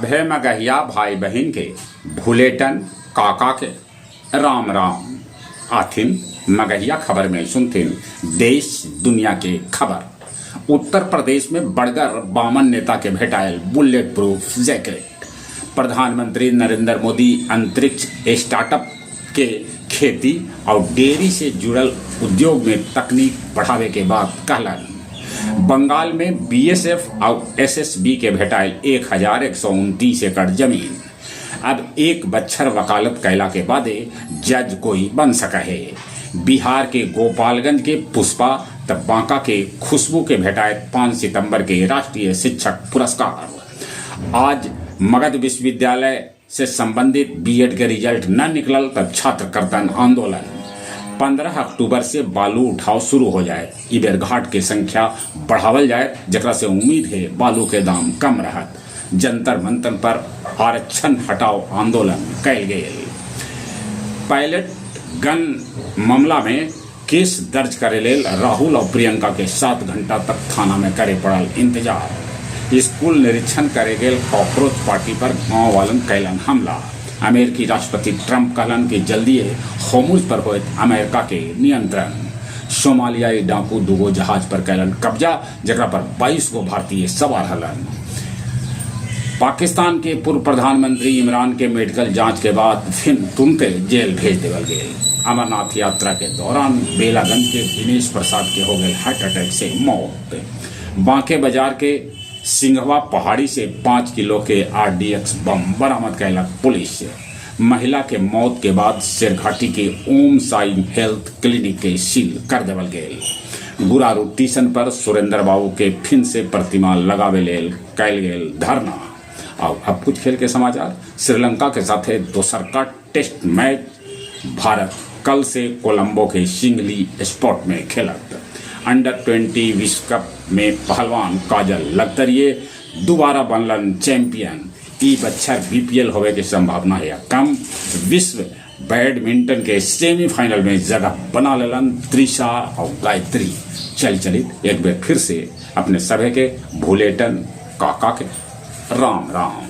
सभे मगहिया भाई बहिन के भुलेटन काका के राम राम। आथिन मगहिया खबर में सुनथिन देश दुनिया के खबर। उत्तर प्रदेश में बड़गर बामन नेता के भेटायल बुलेट प्रूफ जैकेट। प्रधानमंत्री नरेंद्र मोदी अंतरिक्ष स्टार्टअप के खेती और डेयरी से जुड़ल उद्योग में तकनीक बढ़ावे के बात कहलन। बंगाल में बीएसएफ और एसएसबी के भेटायल 1129 एकड़ जमीन। अब एक बच्छर वकालत कैला के बादे जज कोई बन सका है। बिहार के गोपालगंज के पुष्पा तब बांका के खुशबू के भेटाए 5 सितंबर के राष्ट्रीय शिक्षक पुरस्कार। आज मगध विश्वविद्यालय से संबंधित बीएड के रिजल्ट न निकलल तब छात्र करतन आंदोलन। 15 अक्टूबर से बालू उठाव शुरू हो जाए। इबेर घाट के संख्या बढ़ावल जाए, जकरा से उम्मीद है बालू के दाम कम रहत। जंतर मंतर पर आरक्षण हटाओ आंदोलन कैल गेल। पायलट गन मामला में केस दर्ज करे लेल राहुल और प्रियंका के 7 घंटा तक थाना में करे पड़ल इंतजार। स्कूल निरीक्षण करे गेल कॉकरोच पार्टी पर गांव वालन कैलन हमला। अमेरिकी राष्ट्रपति ट्रंप कहलन कि जल्दी होर्मुज पर होत अमेरिका के नियंत्रण। सोमालियाई डाकू दुगो जहाज पर कैलन कब्जा, जकरा पर 22 गो भारतीय सवार हलन। पाकिस्तान के पूर्व प्रधानमंत्री इमरान के मेडिकल जांच के बाद फिर तुरंते जेल भेज देवल गेल। अमरनाथ यात्रा के दौरान बेलागंज के दिनेश प्रसाद के हो गए हार्ट अटैक से मौत। बांके बाजार के सिंघवा पहाड़ी से 5 किलो के आरडीएक्स बम बरामद कैलक पुलिस। महिला के मौत के बाद शेरघाटी के ओम साई हेल्थ क्लिनिक के सील कर देवल गेल। गुरारू टीसन पर सुरेंद्र बाबू के फिन से प्रतिमा लगावे लेल कैल गेल धरना। और अब कुछ खेल के समाचार। श्रीलंका के साथ दोसर का टेस्ट मैच भारत कल से कोलंबो के सिंगली स्पॉट में खेलत। अंडर 20 विश्व कप में पहलवान काजल लखतरिये दोबारा बनलन चैंपियन। ई बच्छर बीपीएल होवे के संभावना है कम। विश्व बैडमिंटन के सेमीफाइनल में जगह बना लेलन त्रिशा और गायत्री। चल चलित एक बार फिर से अपने सभे के भूलेटन काका के राम राम।